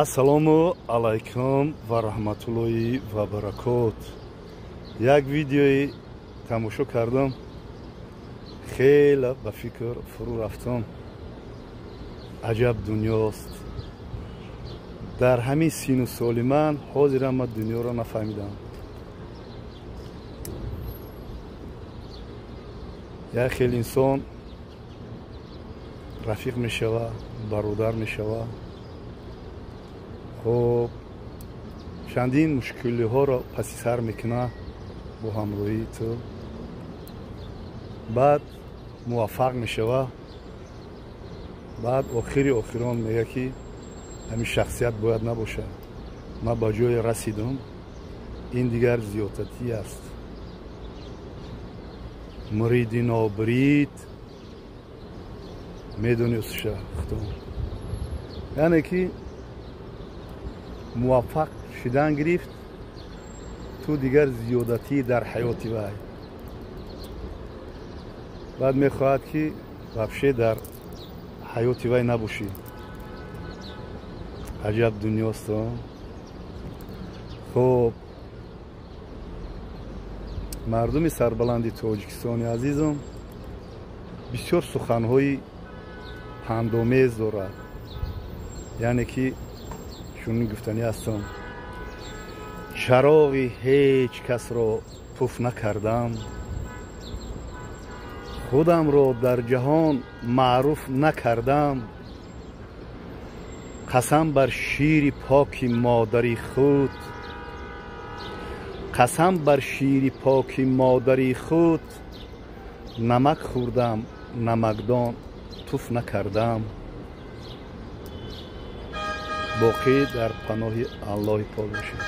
Ассалому алайкум ва раҳматуллоҳи ва баракот. Як видеои тамошо кардам, хеле ба фикр фурӯ рафтам. Аҷаб дунёст. Дар ҳамин сину соли ман ҳозирам ман дунёро нафаҳмидам. Як хел инсон рафиқ мешава, бародар мешава. Хоб, чандин мушкилиҳоро паси сар мекунад бо ҳамроҳии ту. Баъд муваффақ мешава. Баъд охири охирон мегӯяд, ки ҳамин шахсият бояд набошад. Ман ба ҷое расидам, ин дигар зиёдатӣ аст. Муриди нобирид медони усша худо. Яъне ки муваффақ шидан гирифт, ту дигар зиёдатӣ дар ҳаёти вай. Баъд мехоҳад, ки вообще дар ҳаёти вай набошӣ. Аҷаб дунёст. Хоб, мардуми сарбаланди Тоҷикистони азизам бисёр суханҳои пандомез дорад. Яъне ки чунин гуфтанӣ ҳастам: чароғи ҳеҷ касро пуф накардам, худамро дар ҷаҳон маъруф накардам, қасам бар шири поки модари худ, қасам бар шири поки модари худ, намак хӯрдам, намакдон туф накардам. Боқӣ дар паноҳи Аллоҳи пок бошед.